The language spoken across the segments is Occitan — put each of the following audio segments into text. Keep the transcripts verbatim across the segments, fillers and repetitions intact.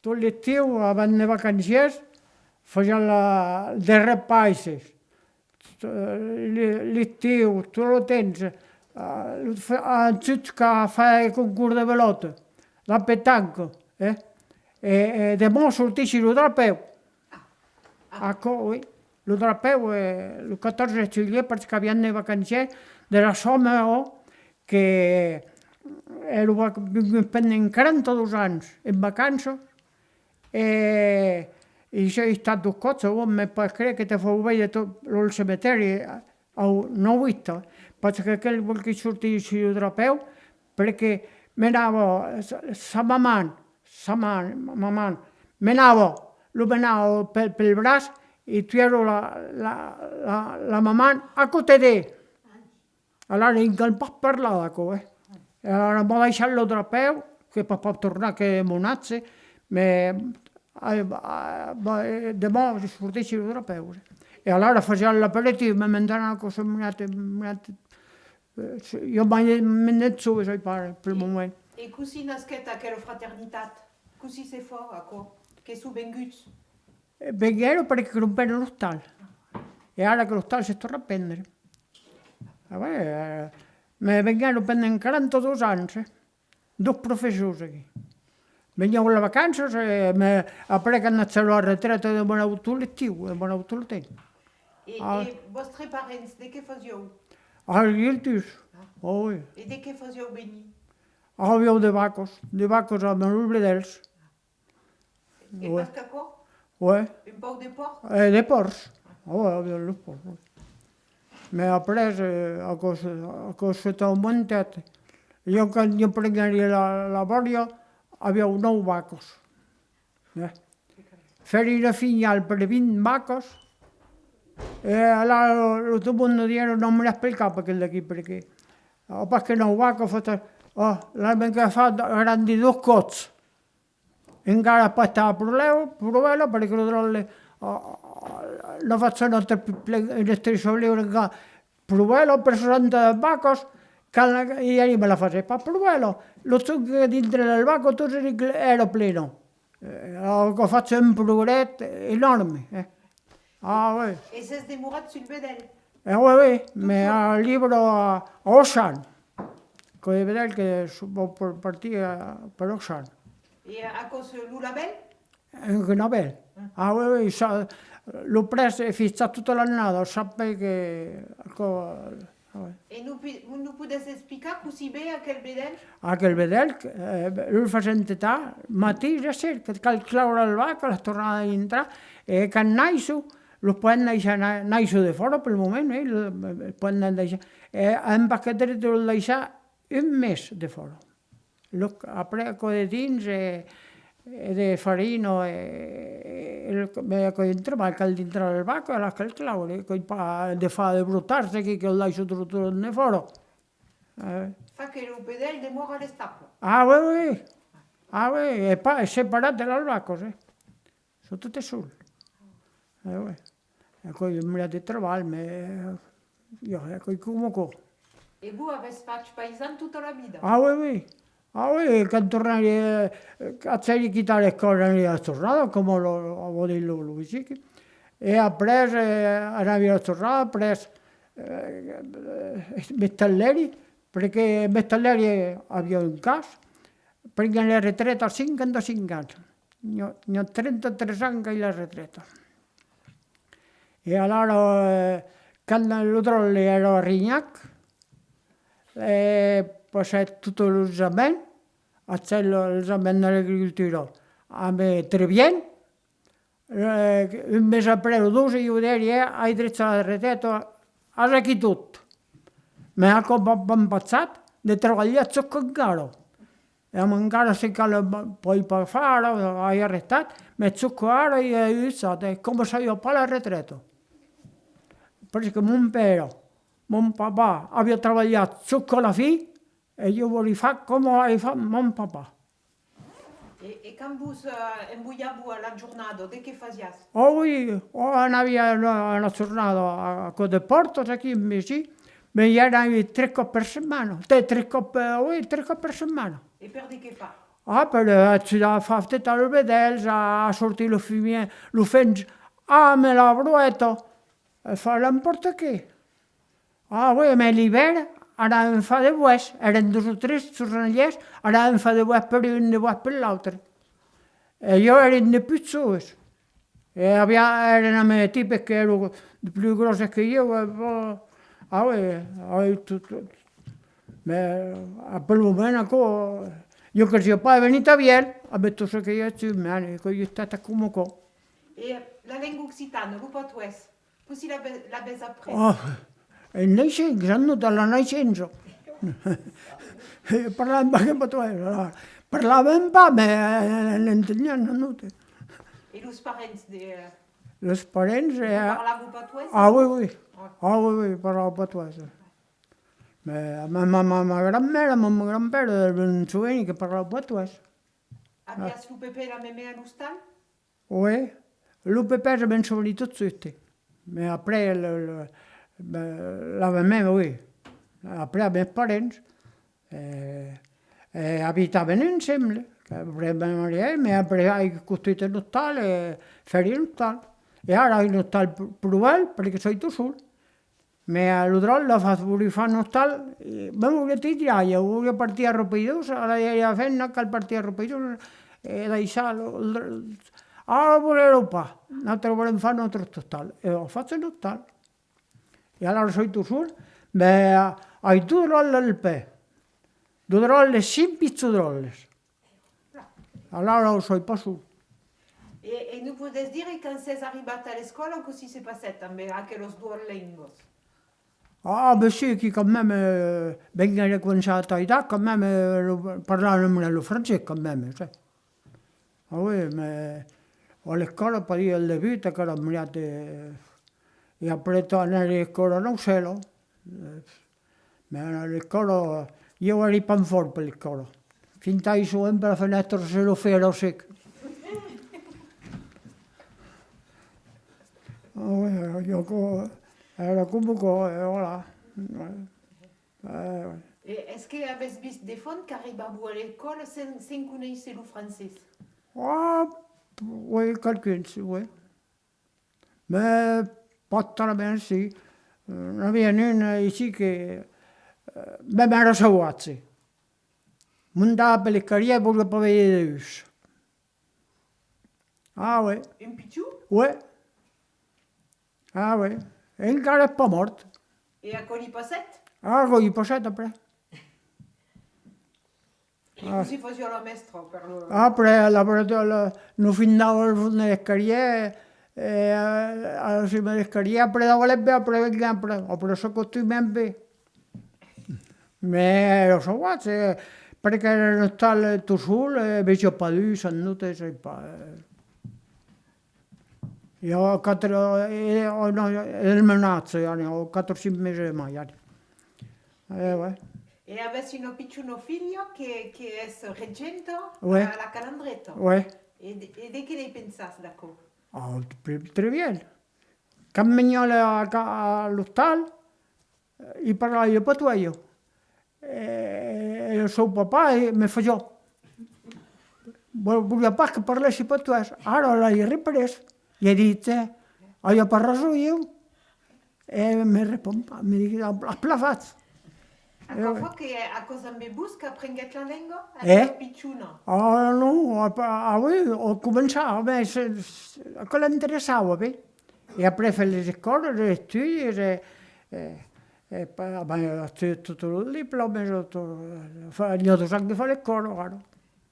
Tot l'estiu, abans de vacancièrs, fasiam la, de repaisses. Tot, eh, le-, l'estiu, tot lo temps, eh, lo fe-, ensuts qu'a far concors de belòta, la petanca, eh? E, e demòra sortissi lo drapèu. Aquò, oui. Lo drapèu, eh, lo catorze de julhet, parce qu'aviam de vacancièrs de la sòma, ò, que, eh, lo va-, vengut pendent quaranta-dos ans en vacanças, e i soi estat dos còps, ò, me pas creire que te fau veire tot lo cemetèri, au, non viste, parce que aquel volguèt sortir sul drapèu, perque menava sa, sa maman, sa man, maman, menava, lo menava pel, pel braç e tuèron la, la, la, la maman a costat d'el. Alara, en cal pas parlar d'aquò, eh. E alara, m'a daissat lo drapèu, que pas, pas tornar que mon atge, me, a, a, va, eh, demòra sortissi lo drapèu, eh. E alara fasiam l'aperitiu, mas maintenant aquò se mirat, mirat, eh, jo mai, me n'en sovei pas pel moment. E cossí nasquèt aquela fraternitat? Cossí se fa aquò? Que son venguts? Eh, venguèron perque crompèron l'ostal. E ara que l'ostal se torna prendre. Ah ouais, eh, me venguèron pendent quaranta-dos ans, eh. Dos professors aquí. Venián las vacanças, e, me, après qu'an anat a la retreta, demoravan tot l'estiu, demoravan tot lo temps. E, ah, e vòstres parents, de qué fasián? Agricultors. Ah. Oh, oui. E de qué fasián venir? Avián de vacas, de vacas amb los vedèls. E pas qu'aquò? Ouais. Un pauc de pòrc? Eh, de pòrcs. Oh, ouais, aviam los pòrcs, ouais. Mès après, eh, aquò se, aquò se tau montat. Jo, quand jo prenguèri la, la bòria, aviau nòu vacas. Eh. Fèri una finhal per vint vacas. E alara, lo, lo, tot monde diguèron: «Non, me l'as pel cap, aquel d'aquí, perque, a pas que nòu vacas, fòrça, oh, l'an ben que fach grandir dos còps.» Encara pas estat a provèla, provèla, perque lo dròlle, a, a, a, la fach son autre plen, un estressau liure, encara provèla per seissanta vacas, quand la, i anima la fach pas provèla, lo suc que dintre del vaca tot se dic èra plena. Eh, aquò fach un progrès enòrme, eh. Ah, oui. E sètz demorat sul vedèl? Eh, oui, oui, mès al libre a, a Auchan. Aquò de vedèl que se vòu per partir, eh, per Auchan. E aquò's lo labèl? Un labèl. Ah, oui, oui, ça, lo prètz es fixat tota l'annada, sabe que aquò, ah, oui. E nos pi-, nos podètz explicar cossí ven aquel vedèl? Aquel vedèl, eh, lo fasèm tetar matin e ser, que cal claure el vaca, las tornar dintrar, e quand naisson, los podèm daissar na-, naisson defòra pel moment, eh, lo, eh, podèm daissar, eh, en paquet de los daissar un mes defòra. Lo, après, aquò de dins, e, e de farina, e, e lo, mès aquò dintre, mas cal dintrar el vaca, la cal claure, qu'es pas de far de brotards aquí, que los daisson tot, tot defòra. Eh. Fa que lo vedèl demòra a l'estable. Ah, oui, oui. Ah, oui, e pas, es separat de las vacas, eh. Son totes sols. Eh, oui. Aquò es un mirat de trabalh, mès, eh, jo, aquò es coma aquò. E vos avètz fach paisan tota la vida? Ah, oui, oui. Ah, oui, quand tornèri, eh, quand sèri quitat l'escòla, anèri a la jornada, coma lo, lo, lo, lo, lo, e après, eh, anèri a la jornada, après, eh, m'estallèri, perque m'estallèri, aviá un cas, prenguèri la retreta a cinquanta-cinc ans. N'i a, n'i a trenta-tres ans qu'ai la retreta. E alara, eh, quand lo dròlle èra a Rinhac, eh, passèt tot l'examen, aquel, l'examen de l'agricultura, amb Trevien, eh, un mes après o dos, e jo dèri, eh, ai drech a la retreta, as aquí tot. Mès aquò m'a, m'a empachat de trabalhar jusca encara. E amb encara se cal, pòi pas far, ai arrestat, mès jusca ara ai usat, e coma s'aviá pas la retreta. Perque mon pèra, mon papà, aviá trabalhat jusca la fin, e jo vòli far coma ai fat mon papà. E, e quand vos, eh, envoiavan a la jornada, de qué fasiatz? Oh oui, oh, anavi a la, a la jornada a, a cò de pòrtas aquí, en Messi, mès i anavi tres còps per setmana, te-, tres còps, eh, oui, tres còps per setmana. E per de qué far? Ah, per, eh, ajudar a far tetar los vedèls, a, a sortir lo fumièr, lo fems amb la broeta, a far n'importe qué. Ah oui, mès l'ivèrn, anàvem far de boès, èrem dos o tres jornalièrs, anàvem far de boès per un, de boès per l'autre. E ieu èrem de pus joves. E aviá, èrem amb de tipes que èran de plus gròsses que ieu, e bon, ah oui, ah oui, tot, tot. Mès, a pel moment, aquò, ieu cresiá pas venir tan vièlh, amb tot çò que i a agut, mès, allez, qu'ai estat coma aquò. E la lenga occitana, lo patoès, cossí l'avè-, l'avètz aprés? Oh, en naissença, en nòta, a la naissença. Parlàvem pas que patoès, alara. Parlàvem pas, mès, eh, l'enteniam, en nòta. E los parents de, eh, Los parents, eh, parlavan patoès? Ah oui, oui. Ouais. Ah oui, oui, parlavan patoès. Mès ma, ma, ma, ma grand-mère, mon grand-père, eh, me soveni que parlava patoès. Aviatz lo pepè e la memè a l'ostal? Oui, lo pepè, je me'n soveni tot de suite. Mès après, le, le, ben, la memè, oui. Après, amb meus parents, eh, eh, abitavan ensemble. Après me marièri, mès après ai construit un ostal e fèri un ostal. E ara ai un ostal pro, pro bèl, perque soi tot sol. Mès, eh, lo dròlle fa, voliá far un ostal, eh, me voliá tirar, ieu voliá partir a Riupeirós, ara i a la femna, cal partir a Riupeirós, e daissar lo, lo, ara volèron pas, nautres volèm far nòstre ostal, e ai fach un ostal. E alara soi tot sol, mès ai dos dròlles al pè, dos dròlles, cinc pichons dròlles. Alara, soi pas sol. E, e nos podètz dire quand sètz arribat a l'escòla, cossí se passèt amb aquelas doas lengas? Ah, ben si, aquí quand même, eh, venguèri començar a aidar, quand même, eh, lo, parlàvem lo francés, quand même, sai. Ah oui, mès a l'escòla, pas dire al debut, aquò èra mièg, eh, e après, anèri a l'escòla a Naucèla. Eh, Mès a l'escòla, ieu èri pas fòrt per l'escòla. Fintai sovent per la fenèstra se lo fèra sec. Ah oui, ieu aquò, èra coma aquò, e voilà. Eh, oui. E es que avètz vist d'enfants qu'arribavan a l'escòla sens, sens conéisser lo francés? Ah, oui, qualqu'uns, oui. Mès pas talament, si. Eh, n'aviá un aicí que, eh, mème èra sauvatge. Montava per l'escalièr, voliá pas veire de ulhs. Ah, ouais. Un pichon? Ouais. Ah, ouais. E encara es pas mòrt. E aquò li passèt? Ah, aquò li passèt après. E cossí fasiá la mèstra per lo... Après, la, la, nos findava al fons de l'escalièr, e a, a la cima de l'escalièr, après davalèt ben, après venguèt, après, après s'acostumèt ben. Mès lo sauvatge, perque èra un ostal tot sol, e vesiá pas d'ulhs, sans doute, sai pas, eh. I a quatre, eh, oh non, del menatge, i a quatre o cinc meses de mai, allez. Eh, ouais. E avètz una pichona filha que, que es regenta, ouais, a la Calandreta. Ouais. E de, e de qué ne pensatz, d'aquò? Ah, très, très bien. Quand veniá a, a l'ostal, i parlava patoès. E, e lo seu papà, eh, me fasiá. Vo-, voliá pas que parlèssi patoès. Ara l'ai représ. I ai dit, eh, aviá pas rason, ieu. E me respond pas, me ditz, as plan fach. Aquò fa que aquò's ambe vos qu'aprenguèt la lenga, aquela pichona? Ah, non, ah, oui, au començar, ben, se, se, aquò l'interessava, ben. E après fèt les escòlas, les estudis, e, e, e pa-, ben, a agut totes los diplòmes, tot, fa, n'i a dos ans que fa l'escòla, ara.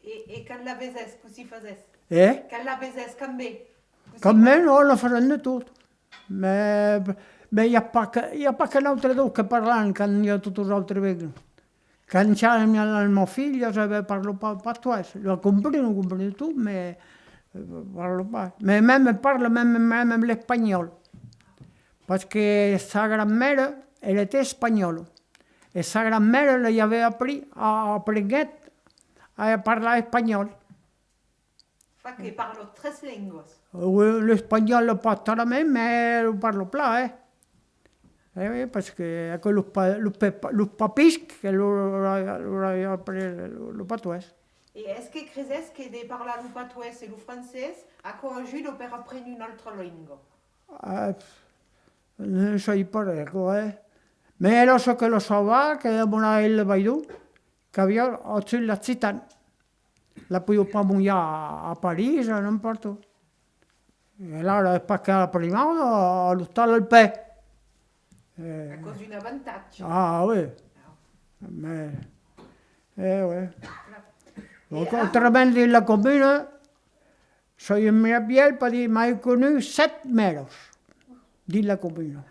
E, e quand la vesètz, cossí fasètz? Eh? Quand la vesètz, quand ven? Cossí... Quand ven, oh, la fasèm de tot. Mès, mès i a pas que, i a pas que nautres dos que parlam quand i a totes los autres venen. Quand ja, la ma filha, sabe, parla pas patoès. La compren, compren tot, mès, eh, parla pas. Mès mème parla mème, mème l'espanhòl. Parce que sa grand-mère, elle était espagnole. E sa grand-mère li avait appris a, aprenguèt a parlar espanhòl. Fa que parla tres lengas. Oui, l'espanhòl pas talament, mès lo parla plan, eh. Eh oui, parce que aquò, los pa-, los pe-, los papis que lo, lo, lo, lo, lo, lo patoès. E es que creses que de parlar lo patoès e lo francés, aquò ajuda per aprene una autra lenga? Ah, non sai pas, aquò, eh. Mès èra çò que la sauva, que demorava el Baidon, qu'aviá agut l'accident. La podiá pas molhar a, a París, a n'importe. E alara, pas que a la primada, a l'ostal al pè. Eh, aquò's un avantatge. Ah, oui. Ah. Mès, eh, oui. Donc, ah, autrament, dins la comuna, soi un mièg vièlh, per dire, m'ai conut sèt mèras dins la comuna.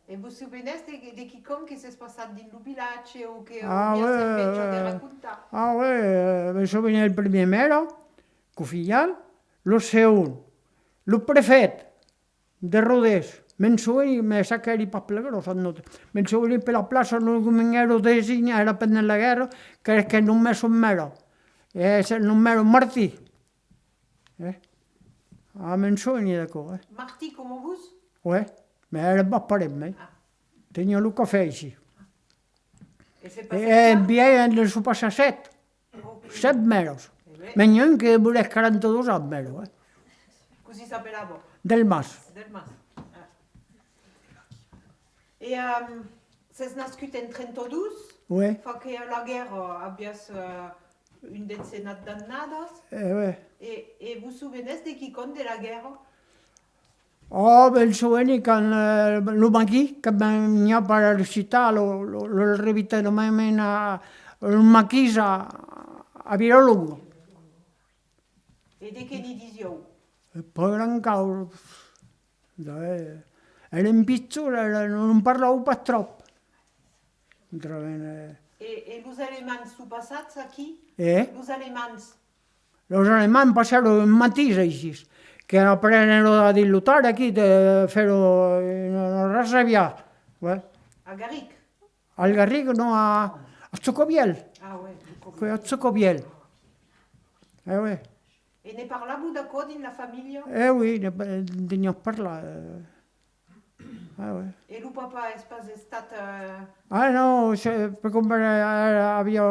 E vos sovenètz de, de quicòm que s'es passat dins lo vilatge o que, ah, auriatz, oui, enveja de, eh, racontar? Ah, oui, eh, me soveni el primièr mèra, Cofinhal, lo segond, lo prefèt de Rodés, me'n soveni, mès çaquelà èri pas plan gròs, en nòta. Me'n soveni per la plaça, lo, coma èra design, èra pendent la guèrra, que, que només son mèra. E se nomèra Martí. Eh? Ah, me'n soveni d'aquò, eh. Martí, coma vos? Ouais, mès èra pas parent, eh. Ah. Teniá lo cafè aicí. E se, e, passèt, eh, pas? Bien, ne son passats sèt. Ok. Sèt mèras. E ben. Mès n'i a un que demorèt quaranta-dos ans mèra, eh. Cossí s'apelava? Delmas. Delmas. Ah. E, ehm, sètz nascut en trenta-dos? Ouais. Fa que a la guèrra aviatz, eh, un detzenat d'annadas. Eh, ouais. E, e vos sovenètz de quicòm de la guèrra? Oh, me'n soveni quand, eh, lo maquís, quand veniá per recitar lo, lo, lo revitèlament a, lo maquís a, a Vilalonga. E de qué ne disiáu? E pas gran causa. Dai, èrem pichons, èrem, non parlavan pas tròp. Autrament, eh. E, e los alemands son passats aquí? Eh? Los alemands. Los alemands passèron un matin aicí, que aprenèron a dins l'ostal aquí, de, fèron una, una rasaviá. Ouais. A Garric? Al Garric, non, a, a Chocovièl. Ah, ouais, Chocovièl. Que a Chocovièl. Eh, ouais. E ne parlavan d'aquò dins la familha? Eh oui, ne pa-, ne teniam parlat, eh. Ah, ouais. E lo papà es pas estat, eh... Ah, non, se, per comprar, eh, aviá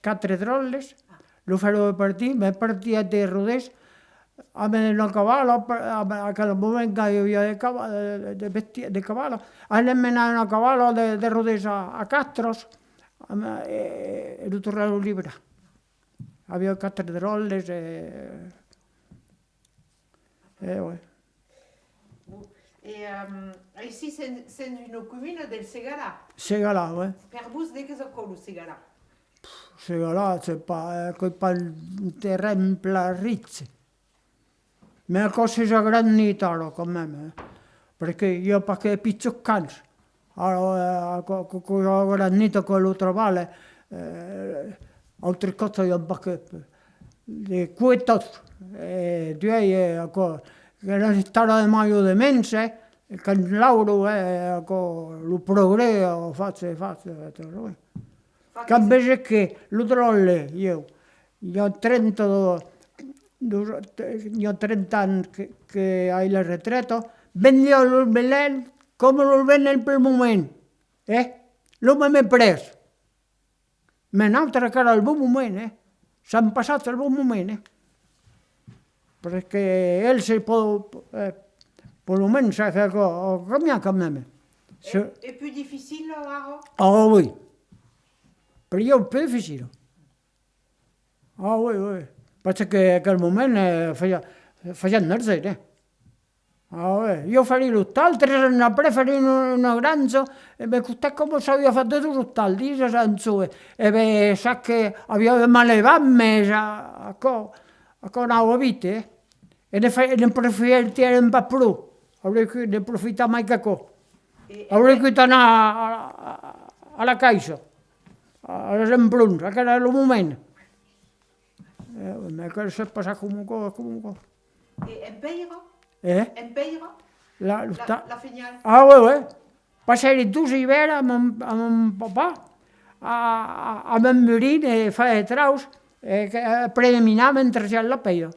quatre dròlles, lo fèron partir, mès partiá de Rodés, amb una cavala, per, amb aquel moment que i aviá de cava-, de, de bèstia, de cavala, anèm menar una cavala de, de Rodés a, a Castras, amb, e, e lo tornèron librar. Aviá quatre dròlles e, e, ouais. E, ehm, aicí sèm, sèm una comuna del Segalar. Segalar, ouais. Per vos, de qu'es aquò, lo Segalar? Segalar, c'est pas, eh, qu'es pas un terren plan riche. Mès aquò s'es agrandit ara, quand même, eh. Perque i a pas que pichons camps. Ara, eh, aquò, aquò, aquò agrandit, aquò, lo trabalh, eh, autres còps i a pas que de coetas. E duèi, eh, aquò, que n'es estada de mai o de mens, eh, e quand lauro, eh, aquò, lo progrès, eh, fach, fach, eh, tot, eh. Quand vese que lo dròlle, ieu, i a trenta, dos, i a trenta ans que, que ai la retreta, vendiá los velèls coma los venen pel moment, eh? Lo mème prètz. Mès nautres qu'èra al bon moment, eh? Sèm passats al bon moment, eh? Perque el se pòt, eh, per lo mens, ça fait que, oh, combien quand même? E, es pus dificil, ara? Ah oui. Per ieu, pus dificil. Ah oui, oui. Parce que aquel moment, eh, fasiá, fasiá nerger, eh. Ah oui. Ieu fèri l'ostal, tres ans après, fèri una, una granja, e me costèt coma s'aviá fach de dos ostals, dins, en jove. E ben, çò que aviá de mal levat, mès a-, aquò, aquò anava vite, eh. E ne fe-, e ne profitèri pas pro. Auriá que ne profitar mai qu'aquò. E, e auriá que anar a, a, a la caissa, a, als emprunts, aquel èra lo moment. Eh, mès que se passa coma aquò, coma aquò. E en Pèira? Eh? En Pèira? La, la, la fenial? Ah, ouais, ouais. Passèri dos ivèrns amb mon, amb mon papà, a, a, amb un burin, e far de traus, e que, eh, predominament trasiam la pèira.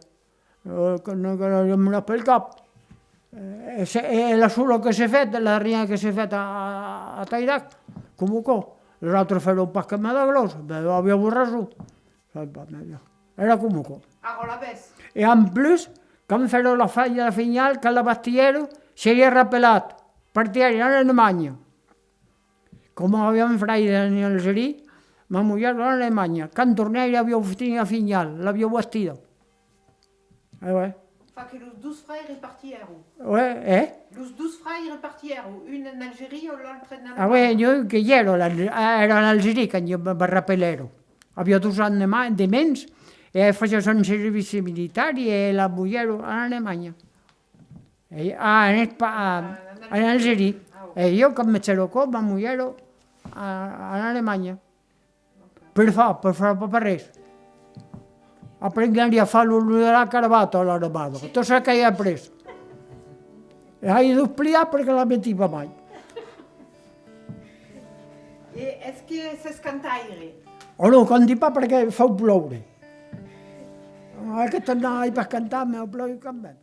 Eh, que non, que non me n'apèl cap. Eh, e se, e la sola que se fèt, la darrièra que se fèt a, a, a Tairac, coma aquò. Los autres fèron pas que mada gros, ben, avián rason. Sai pas, mès Èra coma aquò. Ara l'avetz. E en plus, quand fèra la fèsta de finala, quand la bastiguèra, seriá rapelat, partièri en Alemanha. Coma aviá un fraire en Algeria, ma mulher en Alemanha. Quand tornèri, aviá obtengut la finala, l'aviá bastida. E ouais. Fa que los dos fraires partièron. Ouais, eh? Los dos fraires partièron, un en Algeria e l'autre en Alemanha. Ah ouais, jo que i èra, l'Al-, èra en Algeria quand jo me, me rapelèro. Aviá dos ans de ma-, de mens, e fasiá son servici militari e la mulher en Alemanha. E, ah, en Espa-, ah, en Algeria. E jo, quand me sèro aquò, ma mulher a, en Alemanha. Per far, per far pas res. Aprenguèri a far lo, lo de la cravata a l'armada. Tot çò qu'ai aprés. E ai dut pliar perque la meti pas mai. E es que sès cantaire? Oh non, canti pas perque fau plòure. Aquesta annada ai pas cantat, mès plòu quand même.